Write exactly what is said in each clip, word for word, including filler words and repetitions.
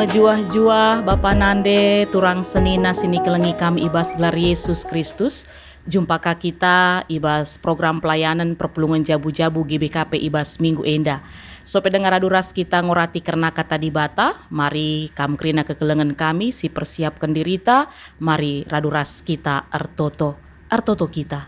Juah-juah, Bapa nande, turang senina si nikelengi kami i bas gelar Yesus Kristus. Jumpa ka kita i bas program pelayanan perpulungen jabu-jabu G B K P i bas minggu enda. Sope denga radu ras kita ngorati kerna Kata Dibata, mari kam kerina kekelengen kami si persiapken dirita, mari radu ras kita ertoto. Ertoto kita.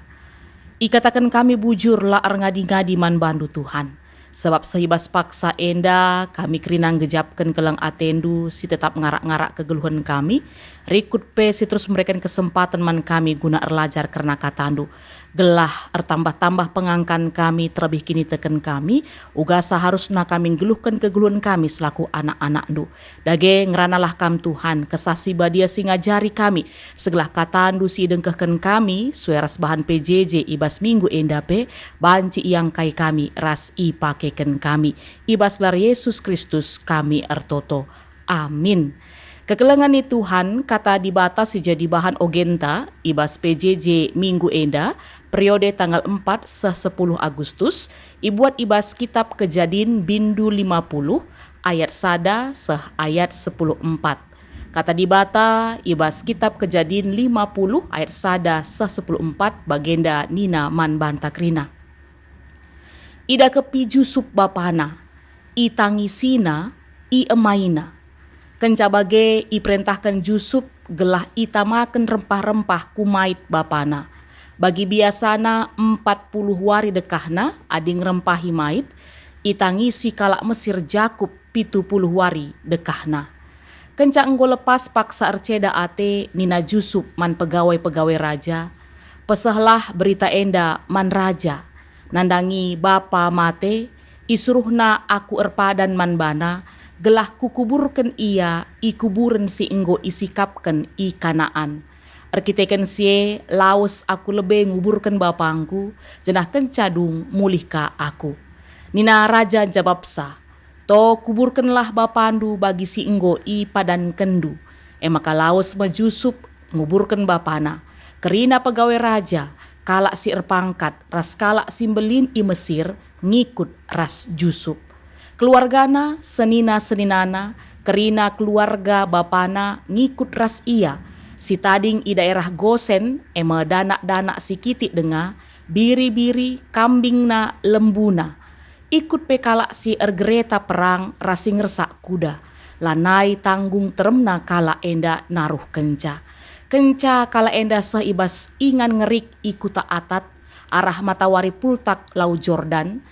Ikataken kami bujur la erngadi-ngadi man bandu, Tuhan. Sabap seh i bas paksa enda kami kerina nggejapken keleng atendu si tetap ngarak-ngarak kegeluhen kami, rikut pe si terus mereken kesempaten man kami guna erlajar kerna katandu, gelah ertambah-tambah pengangkan kami terlebih kiniteken kami, uga seharusna kami nggeluhken kegeluhen kami selaku anak-anakndu. Dage ngeranalah kam Tuhan, Kesah Si Badia si ngajari kami, segelah katandu si idengkehken kami, sue ras bahan P J J i bas minggu enda pe, banci iangkai kami ras ipakeken kami. I bas gelar Yesus Kristus kami ertoto. Amin. Kekelengen ni Tuhan, Kata Dibata si jadi bahan ogenta i bas P J J minggu enda, periode tanggal empat seh sepuluh Agustus, ibuat i bas kitab Kejadin bindu lima puluh ayat sada seh ayat sepuluh empat. Kata Dibata i bas kitab Kejadin lima puluh ayat sada seh sepuluh empat bagenda nina man banta kerina, "Idakepi Jusup bapana, itangisina, iemaina. Kenca bage iperentahken Jusup gelah itamaken rempah-rempah ku mait bapana. Bagi biasana empat puluh wari dekahna adi ngerempahi mait, itangisi kalak Mesir Jakup pitu puluh wari dekahna." Kenca enggo lepas paksa erceda ate, nina Jusup man pegawai-pegawai raja, "Pesehlah berita enda man raja. Nandangi bapa mate, isuruhna aku erpadan man bana, gelah kukuburken ia i kuburen si enggo isikapken i Kanaan. Erkiteken si e, lawes aku lebe nguburken bapangku, janah kenca dung mulih ka aku." Nina raja njabapsa, "To kuburkenlah bapandu bagi si enggo ipadankenndu." E maka lawes me Jusup nguburken bapana. Kerina pegawai raja, kalak si erpangkat, ras kalak si mbelin i Mesir ngikut ras Jusup. Keluargana, senina-seninana, kerina keluarga bapana ngikut ras ia, si tading i daerah Gosen, e me danak-danak si kitik denga, biri-biri, kambingna, lembuna. Ikut pe kalak si ergereta perang ras si ngersak kuda. Lanai tanggung teremna kalak enda naruhkenca. Kenca kalak enda seh i bas ingan ngerik i kuta Atat, arah matawari pultak Lau Jordan,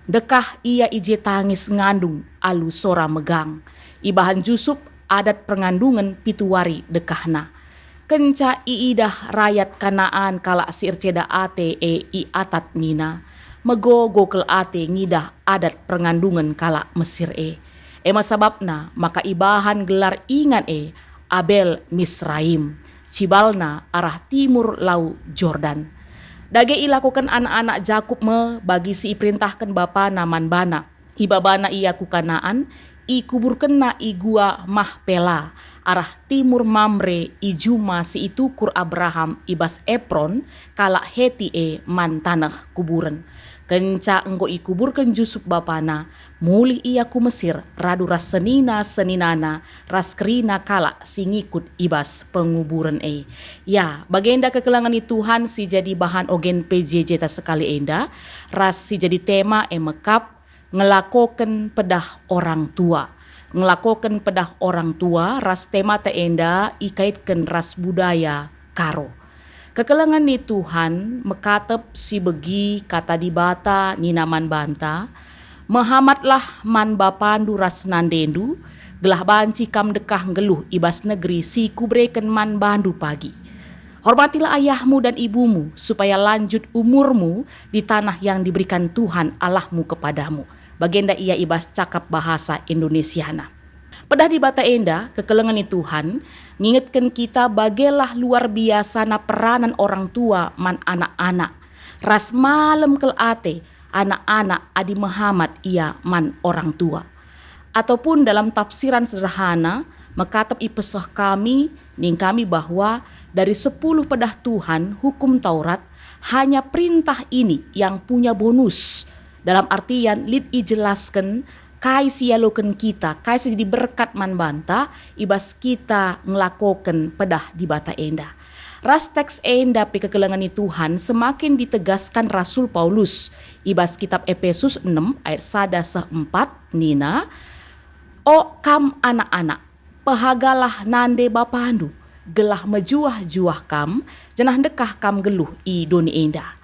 ndekah ia i je tangis ngandung alu sora megang. Ibahan Jusup adat perngandungen pitu wari dekahna. Kenca iidah rayat Kanaan kalak si erceda ate e i Atat nina, "Megogo kal ate ngidah adat perngandungen kalak Mesir e." E me sabapna maka ibahan gelar ingan e Abel Misraim, cibalna arah timur Lau Jordan. Dage ilakoken anak-anak Jakup me bagi si iperentahken bapana man bana. Ibabana ia ku Kanaan, ikuburkenna i Gua Mahpela, arah timur Mamre, i juma si itukur Abraham i bas Epron, kalak Heti e, man taneh kuburen. Kenca enggo ikuburken Jusup bapana, mulih ia ku Mesir radu ras senina-seninana ras kerina kalak si ngikut i bas penguburen e. Ya, bagenda kekelengen ni Tuhan si jadi bahan ogen P J J ta sekali enda, ras si jadi tema e mekap, ngelakoken pedah orang tua. Ngelakoken pedah orang tua ras temata enda ikaitken ras budaya Karo. Kekelengen ni Tuhan, mekatep si begi Kata Dibata nina man banta, "Mehamatlah man bapandu ras nandendu, gelah banci kam ndekah nggeluh i bas negeri si Kubereken man bandu pagi. Hormatilah ayahmu dan ibumu, supaya lanjut umurmu di tanah yang diberikan Tuhan Allahmu kepadamu." Bagenda ia i bas cakap bahasa Indonesiana. Pedah Dibata enda, kekelengen ni Tuhan, ngingetken kita bagelah luar biasana peranan orang tua man anak-anak, ras malem kel ate anak-anak adi mehamat ia man orang tua. Ataupun dalam tafsiran sederhana, mekatep ipeseh kami, ning kami bahwa dari sepuluh pedah Tuhan, Hukum Taurat, hanya perintah ini yang punya bonus. Dalam artian lit ijelasken kai si ialoken kita, kai si jadi berkat man banta i bas kita ngelakoken pedah Dibata enda. Ras teks enda pe kekelengen ni Tuhan semakin ditegaskan Rasul Paulus i bas kitab Epesus enem ayat sada seh empat nina, "O kam anak-anak, pehagalah nande bapandu, gelah mejuah-juah kam, janah ndekah kam nggeluh i doni enda."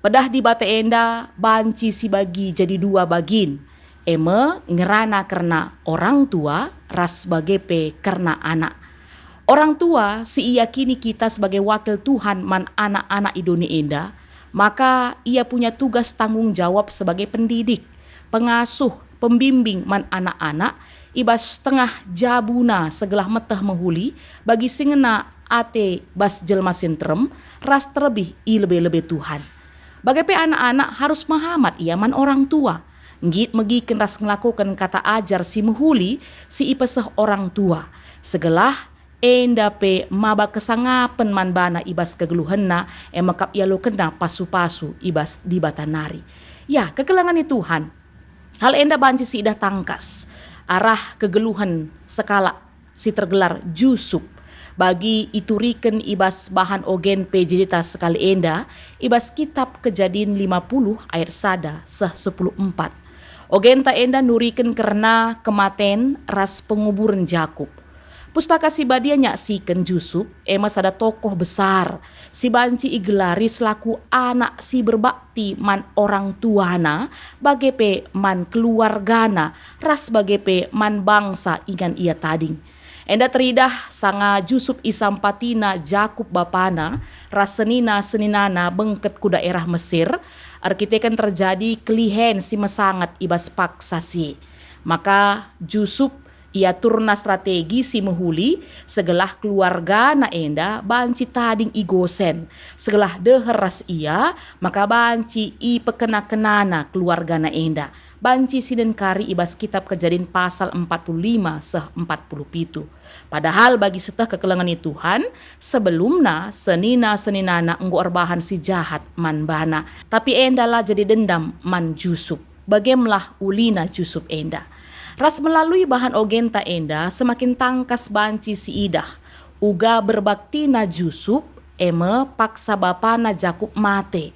Pedah Dibata enda banci sibagi jadi dua bagin, e me ngerana kerna orang tua ras bage pe kerna anak. Orang tua si iyakini kita sebagai wakil Tuhan man anak-anak i doni enda, maka ia punya tugas tanggung jawab sebagai pendidik, pengasuh, pembimbing man anak-anak i bas tengah jabuna segelah meteh mehuli bagi si ngena ate bas jelma si nterem ras terlebih i lebe-lebe Tuhan. Bage pe anak-anak harus mehamat ia man orang tua, nggit megiken ras ngelakoken kata ajar si mehuli si ipeseh orang tua, segelah enda pe maba kesangapen man bana i bas kegeluhenna, e me kap ialokenna pasu-pasu i bas Dibata nari. Ya, kekelengen ni Tuhan. Hal enda banci siidah tangkas arah kegeluhen sekalak si tergelar Jusup. Bagi ituriken i bas bahan ogen P J J ta sekali enda, i bas kitab Kejadin lima puluh ayat sada seh sepuluh empat. Ogenta enda nuriken kerna kematen ras penguburen Jakup. Pustaka Si Badia nyaksiken Jusup e me sada tokoh besar si banci igelari selaku anak si berbakti man orang tuana, bage pe man keluargana, ras bage pe man bangsa ingan ia tading. Enda teridah sanga Jusup isampatina Jakup bapana ras senina-seninana bengket ku daerah Mesir, erkiteken terjadi kelihen si mesangat i bas paksa si. Maka Jusup iaturna strategi si mehuli segelah keluargana enda banci tading i Gosen. Segelah deher ras ia, maka banci ipekena-kenana keluargana enda. Banci sinen kari i bas kitab Kejadin pasal empat puluh lima seh empat puluh pitu. Padahal bagi seteh kekelengen ni Tuhan, sebelumna senina-seninana enggo erbahan si jahat man bana. Tapi enda la jadi dendam man Jusup. Bage me lah ulina Jusup enda. Ras melalui bahan ogenta enda semakin tangkas banci siidah uga berbaktina Jusup, e me paksa bapana Jakup mate.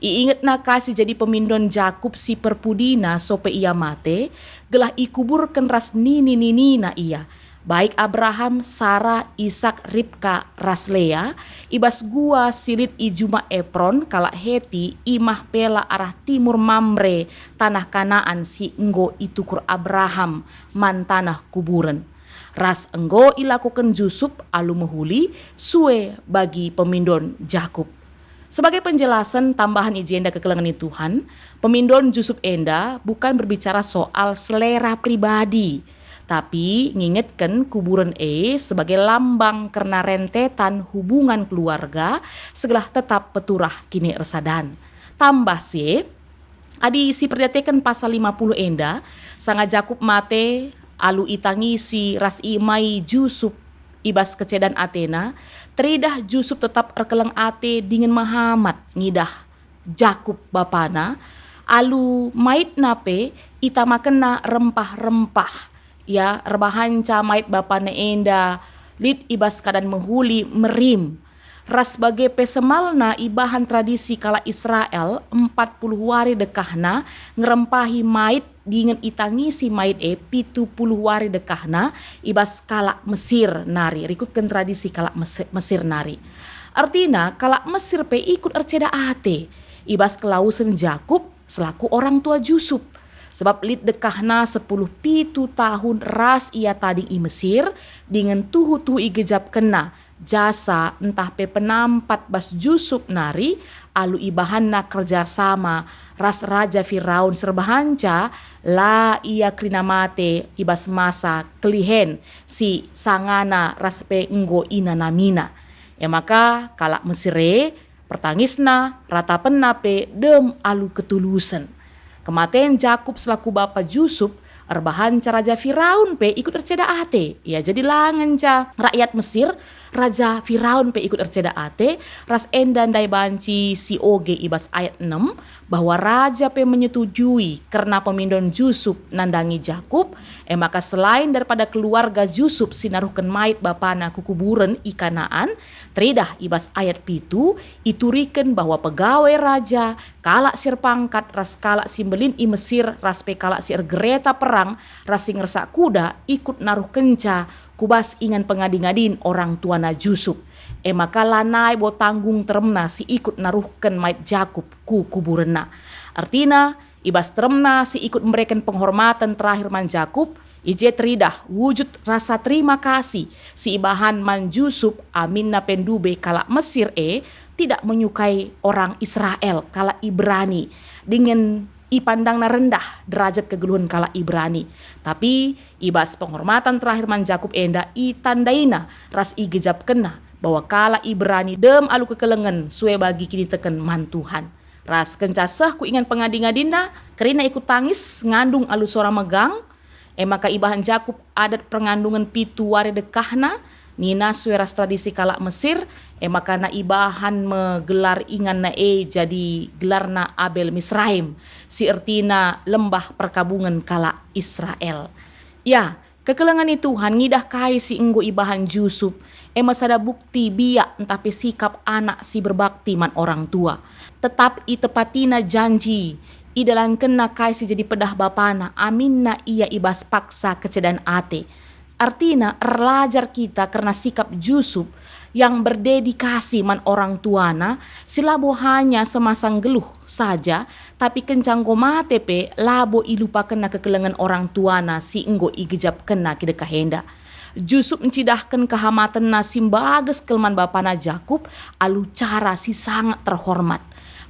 Iingetna ka si jadi pemindon Jakup si perpudina sope ia mate, gelah ikuburken ras nini-ninina ia, baik Abraham, Sara, Isak, Ribka, ras Lea, i bas gua si lit i juma Epron kalak Heti i Mahpela arah timur Mamre, tanah Kanaan si enggo itukur Abraham man taneh kuburen. Ras enggo ilakoken Jusup alu mehuli sue bagi pemindon Jakup. Sebagai penjelasen tambahan i jenda kekelengen ni Tuhan, pemindon Jusup enda bukan berbicara soal selera pribadi, tapi ngingetken kuburen e sebagai lambang kerna rentetan hubungan keluarga segelah tetap peturah kiniersadan. Tambah si e, adi siperdiateken pasal lima puluh enda, sanga Jakup mate alu itangisi ras iemai Jusup i bas kecedan atena, teridah Jusup tetap erkeleng ate dingen mehamat ngidah Jakup bapana, alu maitna pe itamakenna rempah-rempah. Ya, erbahanca mait bapana enda lit i bas keadan mehuli merim. Ras bage pe semalna ibahan tradisi kalak Israel, empat puluh wari dekahna ngerempahi mait dingen itangisi mait e pitu puluh wari dekahna i bas kalak Mesir nari, rikutken tradisi kalak Mesi-, Mesir nari. Ertina, kalak Mesir pe ikut erceda ate i bas kelawesen Jakup selaku orang tua Jusup. Sebab lit dekahna sepuluh pitu tahun ras ia tading i Mesir, dingen tuhu-tuhu igejapkenna jasa ntah pe penampat bas Jusup nari alu ibahanna kerja sama ras Raja Firaun si erbahanca la ia kerina mate i bas masa kelihen si sangana ras pe enggo inanamina. E maka kalak Mesir e pertangisna, ratapenna pe dem alu ketulusen. Kematen Jakup selaku bapa Jusup Erbahanca Raja Firaun pe ikut erceda ate. Ia jadi la ngenca rakyat Mesir, Raja Firaun pe ikut erceda ate, ras enda ndai banci si oge i bas ayat enem, bahwa raja pe menyetujui kerna pemindon Jusup nandangi Jakup, e maka selain daripada keluarga Jusup si naruhken mait bapana ku kuburen i Kanaan, teridah i bas ayat pitu, ituriken bahwa pegawai raja, kalak si erpangkat ras kalak si mbelin i Mesir ras pe kalak si ergereta perang ras si ngersak kuda ikut naruhkenca ku bas ingan pengadi-ngadin orang tuana Jusup. E maka lanai bo tanggung teremna si ikut naruhken mait Jakup ku kuburenna. Ertina, i bas teremna si ikut mbereken penghormaten terakhir man Jakup, i je teridah wujud rasa terima kasih si ibahan man Jusup aminna pe ndube kalak Mesir e tidak menyukai orang Israel, kalak Ibrani, dingen ipandangna rendah derajat kegeluhen kalak Ibrani. Tapi i bas penghormatan terakhir man Jakup enda itandaina ras igejapkenna bahwa kalak Ibrani dem alu kekelengen sue bagi kiniteken man Tuhan. Ras kenca seh ku ingan pengadi-ngadinna, kerina ikut tangis ngandung alu sora megang, e maka ibahan Jakup adat perngandungen pitu wari dekahna, nina sue ras tradisi kalak Mesir, e maka na ibahan me gelar inganna e jadi gelarna Abel Misraim, si ertina lembah perkabungen kalak Israel. Ya, kekelengen i Tuhan ngidah kai si enggo ibahan Jusup, e me sada bukti biak ntah pe sikap anak si berbakti man orang tua. Tetap itepatina janji, idalankenna kai si jadi pedah bapana, aminna ia i bas paksa kecedan ate. Artina, erlajar kita kerna sikap Jusup yang berdedikasi man orang tuana, si labo hanya semasa nggeluh saja, tapi kenca enggo mate pe labo ilupakenna kekelengen orang tuana si enggo igejapkenna kidekah enda. Jusup ncidahken kehamatenna si mbages kal man bapana Jakup alu cara si sangat terhormat.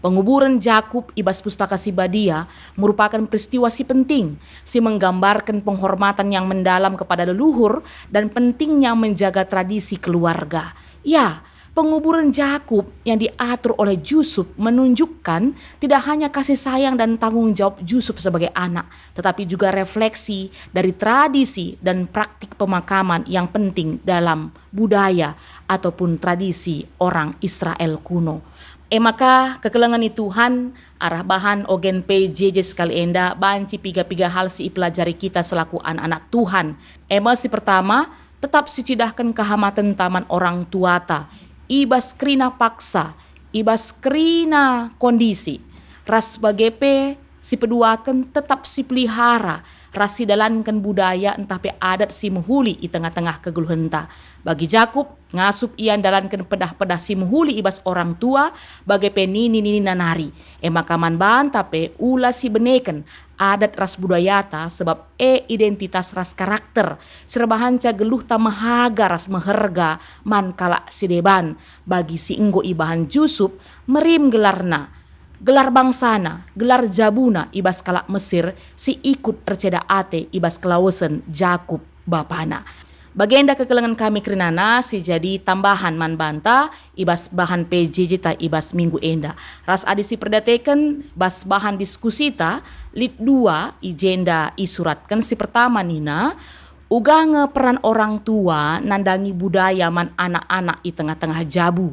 Penguburen Jakup i bas Pustaka Si Badia merupakan peristiwa si penting, si menggambarken penghormatan yang mendalam kepada leluhur dan pentingnya menjaga tradisi keluarga. Ya, penguburen Jakup yang diatur oleh Jusup menunjukkan tidak hanya kasih sayang dan tanggung jawab Jusup sebagai anak, tetapi juga refleksi dari tradisi dan praktik pemakaman yang penting dalam budaya ataupun tradisi orang Israel kuno. E maka, kekelengen i Tuhan, arah bahan ogen P J J sekali enda banci piga-piga hal si ipelajari kita selaku anak-anak Tuhan. E me si pertama, tetap sicidahken kehamatenta man orang tuata, i bas kerina paksa, i bas kerina kondisi, ras bage pe sipeduaken tetap sipelihara ras sidalanken budaya ntah pe adat si mehuli i tengah-tengah kegeluhenta. Bagi Jakup, ngasup ia ndalanken pedah-pedah si mehuli i bas orang tua, bage pe nini-ninina nari. E maka man banta pe ula sibeneken adat ras budayata, sebab e identitas ras karakter si erbahanca geluhta mehaga ras meherga man kalak si deban. Bagi si enggo ibahan Jusup, merim gelarna, gelar bangsana, gelar jabuna i bas kalak Mesir si ikut erceda ate i bas kelawesen Jakup bapana. Bagenda kekelengen kami kerinana si jadi tambahan man banta i bas bahan P J J ta i bas minggu enda. Ras adi siperdiateken bas bahan diskusita, lit dua i jenda isuratken. Si pertama nina, uga nge peran orang tua nandangi budaya man anak-anak i tengah-tengah jabu.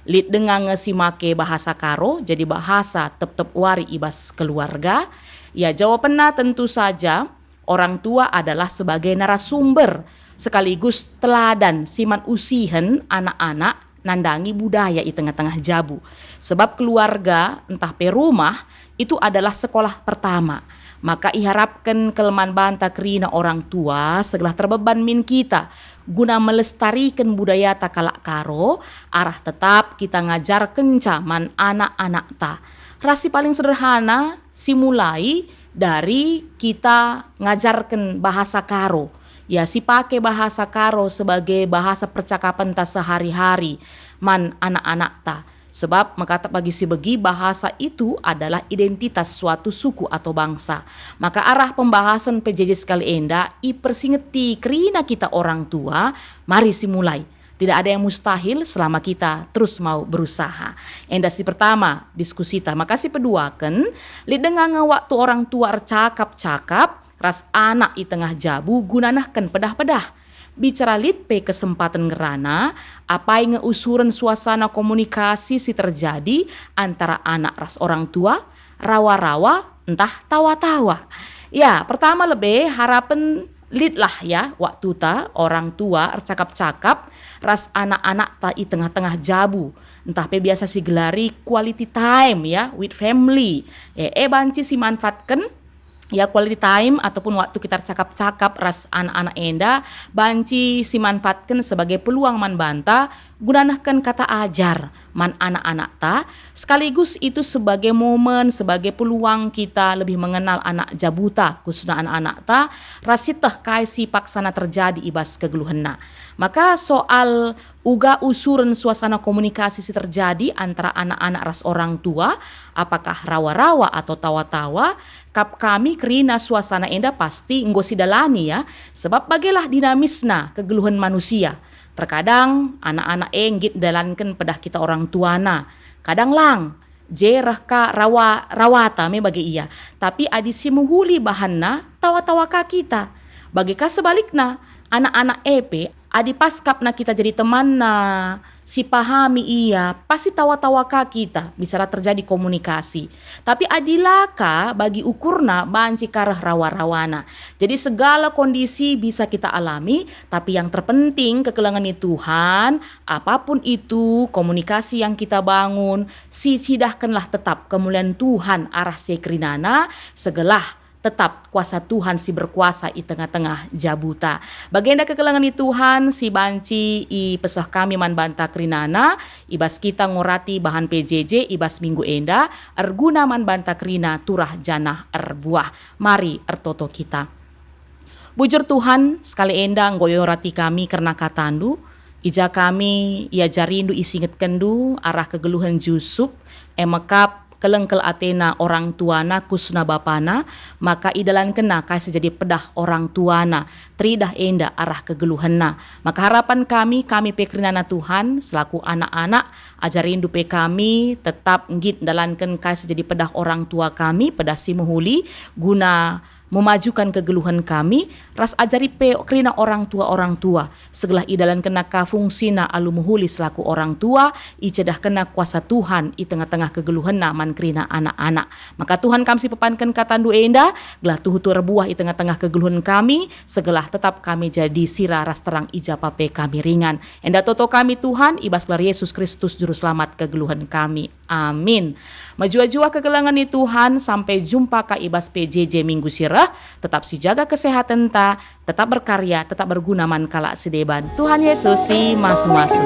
Lit denga nge si make bahasa Karo jadi bahasa tep-tep wari i bas keluarga. Ya, jawabenna tentu saja, orang tua adalah sebagai narasumber sekaligus teladan si man usihen anak-anak nandangi budaya i tengah-tengah jabu. Sebab keluarga ntah pe rumah itu adalah sekolah pertama. Maka iharapken kal man banta kerina orang tua segelah terbeban min kita guna melestariken budayata kalak Karo, arah tetap kita ngajarkenca man anak-anakta. Ras si paling sederhana, si mulai dari kita ngajarken bahasa Karo. Ya, si pake bahasa Karo sebagai bahasa percakapenta sehari-hari man anak-anakta. Sebab mekatap bagi si begi, bahasa itu adalah identitas suatu suku atau bangsa. Maka arah pembahasan P J J sekali enda ipersingeti kerina kita orang tua, mari si mulai. Tidak ada yang mustahil selama kita terus mau berusaha. Enda si pertama, diskusita. Maka si peduaken, lit denga nge waktu orang tua ercakap-cakap, ras anak i tengah jabu guna nehken pedah-pedah. Bicara lit pe kesempaten ngerana, apai nge usuren suasana komunikasi si terjadi antara anak ras orang tua, rawa-rawa, ntah tawa-tawa. Ya, pertama lebe harapen litlah ya waktuta orang tua ercakap-cakap ras anak-anakta i tengah-tengah jabu, ntah pe biasa sigelari quality time ya with family. E, e banci simanfatken ya quality time ataupun waktu kita ercakap-cakap ras anak-anak enda banci simanfatken sebagai peluang man banta guna nehken kata ajar man anak-anakta, sekaligus itu sebagai momen, sebagai peluang kita lebih mengenal anak jabuta, khususna anak-anakta, ras sieteh kai si paksana terjadi i bas kegeluhenna. Maka soal uga usuren suasana komunikasi si terjadi antara anak-anak ras orang tua, apakah rawa-rawa atau tawa-tawa, kap kami kerina suasana enda pasti enggo sidalani ya, sebab bagelah dinamisna kegeluhen manusia. Terkadang anak-anak e nggit ndalanken pedah kita orang tuana. Kadang lang, je reh ka rawa, rawata me bage ia. Tapi adi si mehuli bahanna, tawa-tawa ka kita. Bage ka sebalikna, anak-anak e pe, adi pas kapna kita jadi temanna, sipahami ia, pasti tawa-tawa ka kita, bicara terjadi komunikasi. Tapi adi la ka bagi ukurna banci ka reh rawa-rawana. Jadi segala kondisi bisa kita alami, tapi yang terpenting kekelengen ni Tuhan, apapun itu komunikasi yang kita bangun, sicidahkenlah tetap kemulian Tuhan arah si kerinana, segelah tetap kuasa Tuhan si berkuasa i tengah-tengah jabuta. Bagenda kekelengen ni Tuhan si banci ipeseh kami man banta kerinana, i bas kita ngorati bahan P J J i bas minggu enda, erguna man banta kerina turah janah erbuah. Mari ertoto kita. Bujur Tuhan, sekali enda enggo iorati kami kerna katandu, i ja kami iajarindu isingetkendu arah kegeluhen Jusup, e mekap kelengkel atena orang tuana khususna bapana, maka idalankenna kai si jadi pedah orang tuana, teridah enda arah kegeluhenna. Maka harapan kami, kami pe kerinana Tuhan, selaku anak-anak, ajarindu pe kami tetap nggit ndalanken kai si jadi pedah orang tua kami, pedah si mehuli, guna memajukan kegeluhen kami, ras ajari pe kerina orang tua-orang tua, segelah idalankenna ka fungsina alu mehuli selaku orang tua, icidahkenna kuasa Tuhan i tengah-tengah kegeluhenna man kerina anak-anak. Maka Tuhan kam si pepanken katandu enda, gelah tuhu-tuhu erbuah i tengah-tengah kegeluhen kami, segelah tetap kami jadi sira ras terang i ja pe kami ringan. Enda toto kami Tuhan, i bas gelar Yesus Kristus Juru Selamat kegeluhen kami. Amin. Mejuah-juah kekelengen ni Tuhan, sampai jumpa ka i bas P J J minggu si reh. Tetap sijaga kesehatenta, tetap berkarya, tetap berguna man kalak si deban. Tuhan Yesus si masu-masu.